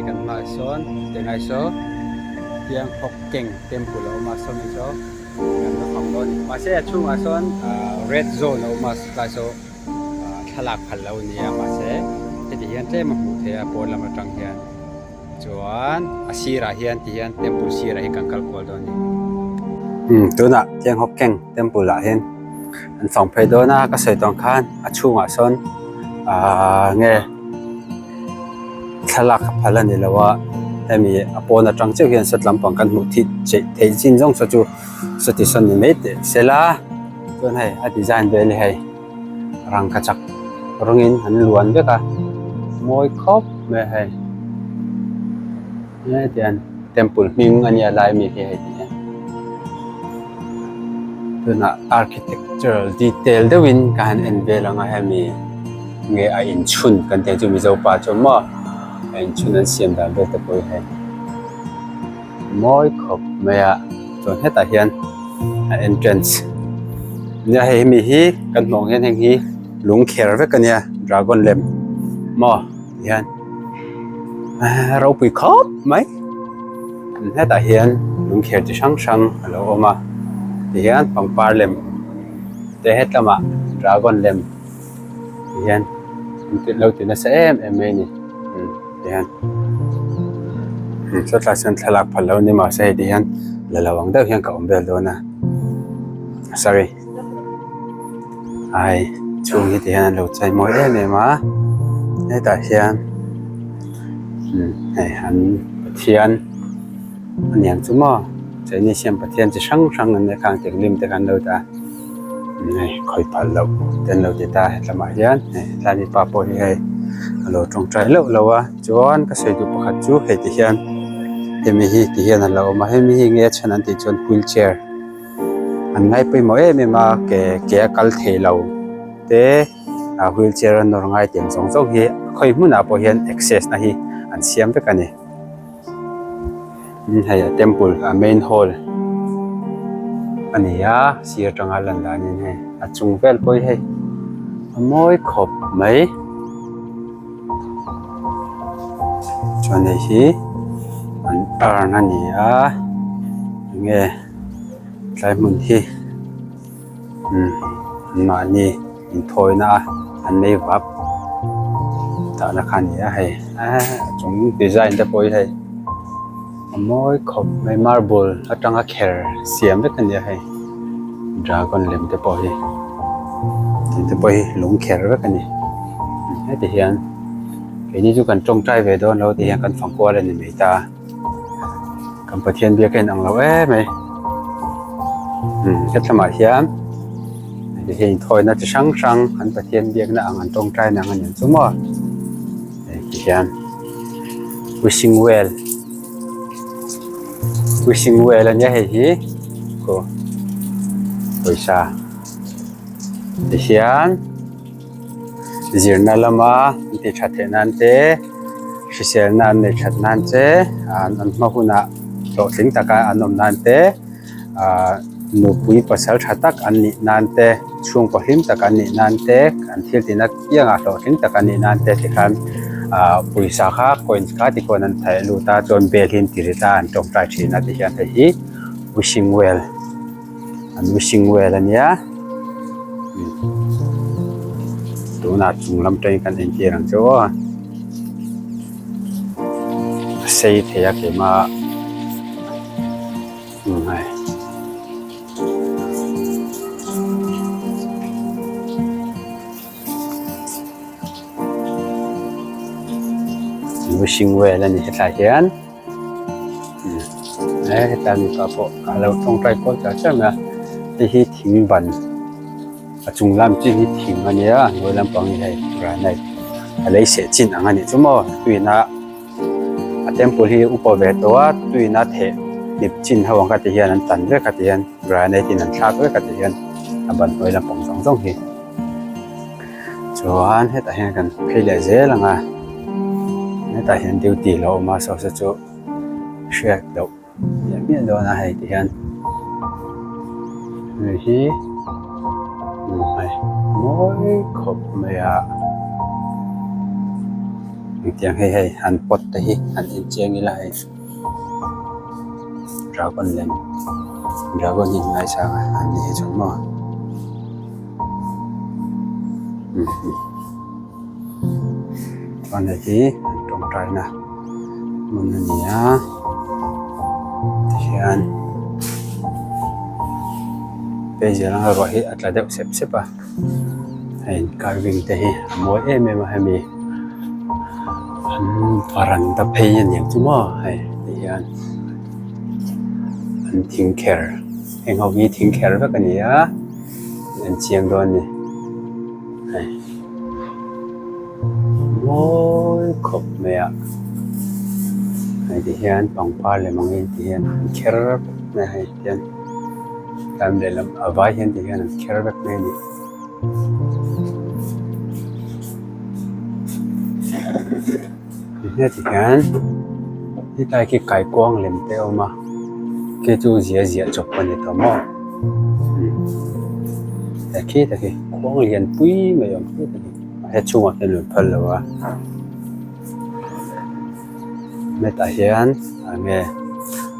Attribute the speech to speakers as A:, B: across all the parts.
A: kan hmaah sawn tingai saw Tiang Hok Keng Temple a awm a sawmi saw kan la fang dawn a ni mahse a chhungah sawn ahh red zone a awm a tlai saw ahh thlalak phal lo a ni a mahse heti hian tlem a hmuh theih a pawn lam atang hian. Chuan a sirah hian ti hian temple sirah hi kan kal kual dawn a ni. Umm tunah Tianghawk Keng temple ah hian an fang phei dawn a ka sawi tawng khan a chhungah sawn ahh nge thlalak a phal a ni lo a hemi a pawn atang chiah hian sawt lampang kan hmuh thih theih theih chin zawng saw chu sawti sawn ni mai teh sela chuan hei a design vel hi hei. Rangkachak rawngin an luan vek a mawi khawp mai a hei hetiang temple hming a nia lai mi hi hei ti hian tunah architectural detail deuhin ka han en vel ang a hemi nge a inchhun kan tih ang chu mizo pa chuan maw a inchhun an siam dan vel te pawh hi hei mawi khawp mai a chuan hetah hian a entrance nia hei hemi hi kan hmuh ang hian heng hi lung kher vek a nia dragon lem maw ti hian ehh ropui khawp mai hetah hian lung kher chi hrang hrang a lo awm a ti hian pangpar lem te hetlamah dragon lem ti hian lo ti nasa em em mai a ni. Tihian sawtlai sawn thlalak phal lo ni mahse hei tihian la lo ang deuh hian ka awm vel dawn a sorry ai chhung hi tihian an lo chei mawi em em a hetah hian umm hei an pathian a niang chu maw chinese hian pathian chi hrang hrang an nia khang tih lim te kha an lo dah a. Hei khawih phal loh te an lo ti ta hetlamah hian hei tlai mipa pawh hi hei a lo tawngtai loh loh a chuan ka sawi duh pakhat chu hei ti hian hemi hi ti hian a lo awm a hemi hi enge a chhan an tih chuan wheel chair an ngai pawimawh em em a ke ke a kal thei lo te ah wheel chair a nawr ngai tih ang zawng zawng hi khawi hmunah pawh hian access na hi an siam vek a ni. Hei a temple a main hall a ni a sir atanga lan danin hei a chung vel pawh hi hei a mawi khawp mai chuan hei hi an urn a ni a enge tlai hmun hi umm mahni inthawina a an nei vap tahna kha a ni a hei eee a chung design te pawh hi hei a mawi khawp mai marble atanga kher siam vek a ni a hei dragon lem te pawh hi tin te pawh hi lung kher vek a ni heti hian keini chu kan tawngtai ve dawn lo ti hian kan fang kual a ni mai ta. Kan Pathian biak a inang lo em mai umm hetlamah hian hei inthawina chi hrang hrang an Pathian biakna ang an tawngtaina ang a ni ang chu maw hei ti hian wishing well wishing well a nia hei hi aw pawisa ti hian. Zirna lama an tih that theih nan te hriselna an neih that nan che an hma hunah hlawhtling taka an awm nan te ahh nupui pasal tha tak an nih nan te chhungkaw hlim tak an nih nan te an thil tihna piangah hlawhtling tak an nih nan te tikhan ahh pawisa kha coins kha tikhawn an thaih lut a chuan bel hi an ti rit a an tawngtai thin a ti hian hei hi wishing well. An wishing well a nia tunah chung lam tangin kan entir ang chu aw a sei thei a keimah umm hei. Wishing well a ni hetlai hian. Heta mipa pawh a lo tawngtai kual char char mai a hei hi thing ban a chung lam chi hi thing a nia a hnuai lampang hi hei granite a lei seh chin ang a nih chu maw tuina a temple hi upa ve tawh a tuina theh hnip chin ho ang kha ti hian an tan vek a ti hian granite in an thlak vek a ti hian a ban hnuai lampang zawng zawng hi. Chuan hetah hian kan phei leh zel ang a hetah hian duty lo awm a saw saw chu hriat loh miah miah dawn a hei ti hian hei hi hei mawi khawp mai a. Engtiang hei hei an pot te hi han en chiang ila hei dragon lem dragon hi an ngaisang a an ni hi chu maw chuan hei hi an tawngtai na hmun a ni a tihian phei zel anga ruah hi a tla deuh sep sep a. Hei carving te hi a mawi em em a hemi an varanda phei a niang chu maw hei ti hian an thing kher heng ho hi thing kher vek a ni a an chiang dawn a ni hei mawi khawp mai a hei ti hian pangpar lem ang hi ti hian an kher mai a hei ti hian. Tlan lehlam a vai hian ti hian an kher vek mai a ni. Heti hian hetlai khi kaikuang lem te a awm a khi chu zia ziah chawp a ni tawh maw he khi te khi khuang lian pui mai a awm khi te khi he chhungah khian an phal lo a. Hetah hian enge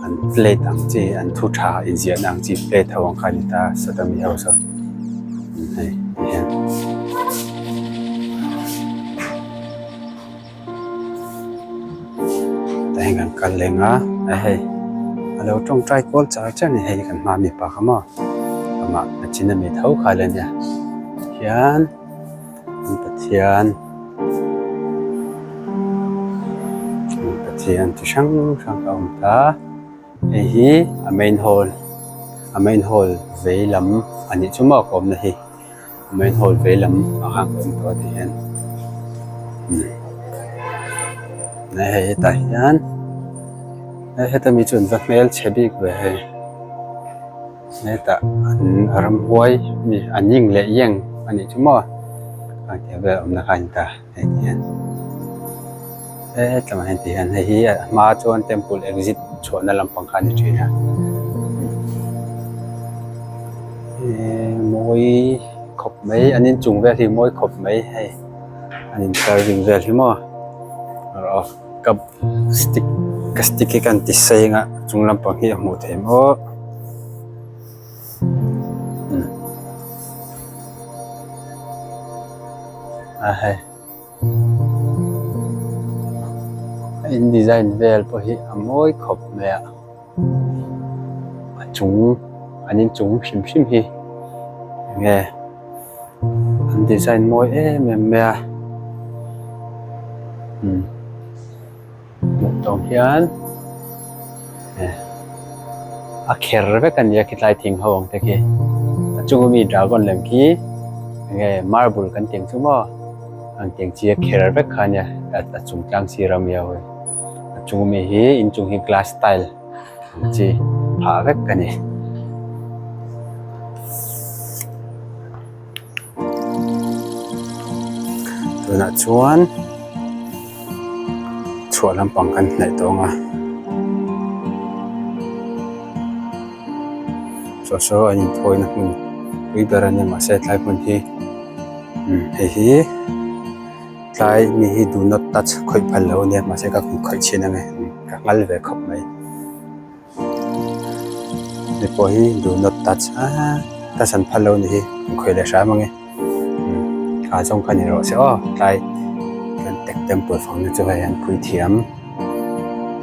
A: an plate ang chi an thu tha inziahna ang chi plate ho ang kha a ni ta sawta mi ho saw hei ti hian. Tah hian kan kal leng a hei a lo tawngtai kual char char a ni hei kan hmaa mipa kha maw amah a chin ami tho kha la nia hian. Pathian Pathian chi hrang hrang a awm ta hei hi a main hall a main hall vei lam a nih chu maw ka awmna hi a main hall vei lam ah khan ka awm tawh a ti hian hei hetah hian heta mi chu an va hmelchhe bik ve hei. Hetah an ramhuai mi an ying leh yang a nih chu maw a tih vel awmna kha a ni ta hei ti hian hetlangah hian ti hian hei hi a hma chuan temple exit chhuahna lampang kha a ni thin a eee mawi khawp mai an inchung vel hi mawi khawp mai hei an in carving vel hi maw ka stick ka stick hi ka han ti sei ang a chung lampang hi a hmuh theih maw a hei a in design vel pawh hi a mawi khawp mai a a chung an inchung hrim hrim hi enge an design mawi em em mai a umm hmuh tawng hian eh a kher vek a nia khitlai thing ho ang te khi a chung ami dragon lem khi enge marble kan tih ang chu maw ang tih ang chi a kher vek kha a nia a chung tlang sir ami ho hi a chung ami hi inchung hi glass tile ang chi phah vek a ni. Tunah chuan chhuah lampang kan hnaih tawh ang a saw saw an inthawina hmun pui ber a nia mahse tlai hmun hi umm hei hi tlai mi hi do not touch khawih phal lo a nia mahse ka khawih chhin ang e ka nghal ve khawp mai. Hei pawh hi do not touch a touch an phal lo a nih hi an khawih leh hram ang e ah zawng kha ni rawh se aw tlai kan tek temple fang na chu hei an phui thiam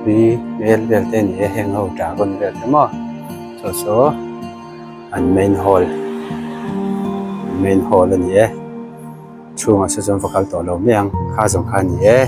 A: hi hmel vel te a ni e heng ho dragon vel te maw saw saw an main hall main hall a ni e chhungah saw chuan va kal tawh lo mai ang kha zawng kha a ni e.